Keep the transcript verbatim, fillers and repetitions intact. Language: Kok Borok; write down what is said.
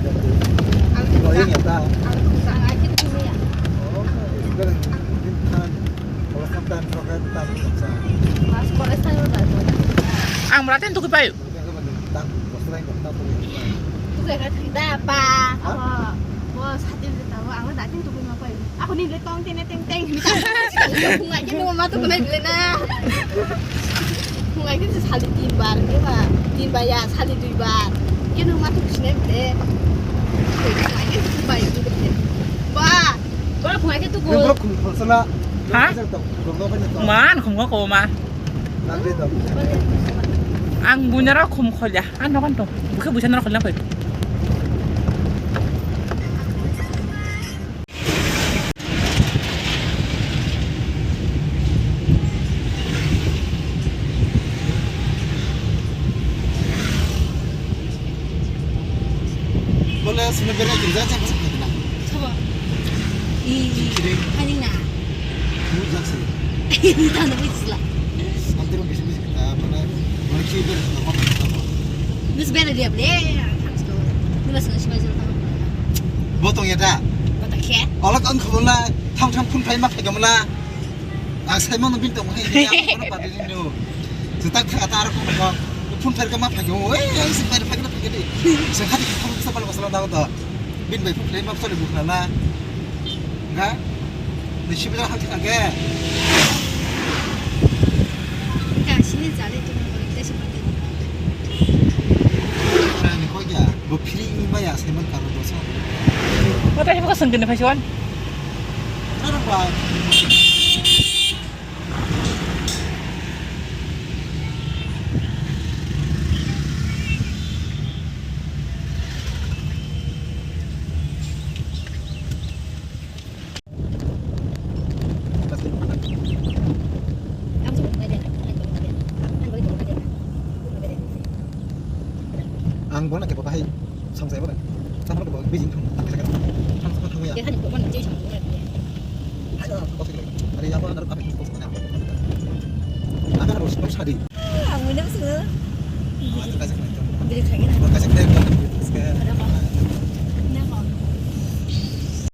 Ang Rohingya ta. Ang Rohingya. Ang Rohingya. Oh, sekarang ini kan kalau sampai sampai tak bisa. Mas, kalau saya udah. Ang meratin tuh payu. Tuku eka thwi da ba. Abo bo satin de tabo ang da tin tuku ma pai. Ako ni le tong tene teng teng. Hungai ke no ma tuku nai le na. Hungai ke sali tin bar ke ba. Tin ba ya sali dui bar. Ke no ma tuku sinai le. Hungai ke tuku bai tuku le. Ba. Bora hungai ke tuku. Bora khum khol sala. Ha? Man khum ko ma. Ang bunyara khum kholya. Ano kan to. Bukhe busa nara kholya koi. Bole sini bere kerja cak cak na. Sabo. I. Kiri. Ani na. Mu jak sih. Ini tanda bisa lah. Nanti lo bisa bisa kita mana mana kiri bere apa apa. Nus bere dia bele. Nus nus baju apa. Botong ya da. Botong ya. Olak ang khulai thang thang phun phai ma phai gamla. Ang sai mano bini tongmo hai ya, kono padi ni no. Setak thaka ta aro kono ko. Phun phai ka ma phai ko. Eh, ang si phai phai na phai de. Sa khati ka phun sa pal masala daw to. Bin bai phun phai ma phai bu na. Nga. Ni shi bila hak ka ke. Ka sini jale tu mo ko te si pati. Ni ko ya, bo free ni ma ya sai man ka ro do so. Mo ta hi ko sangkene phai son. Ang bono kebo bahai samsai bono. Samsai bono bijing thang thang thang thang ya. Are ya bono apa itu kos mana? Apa harus kos tadi? Ang mene bisi. Apa itu kasih kena? Beri kena. Kasih kena.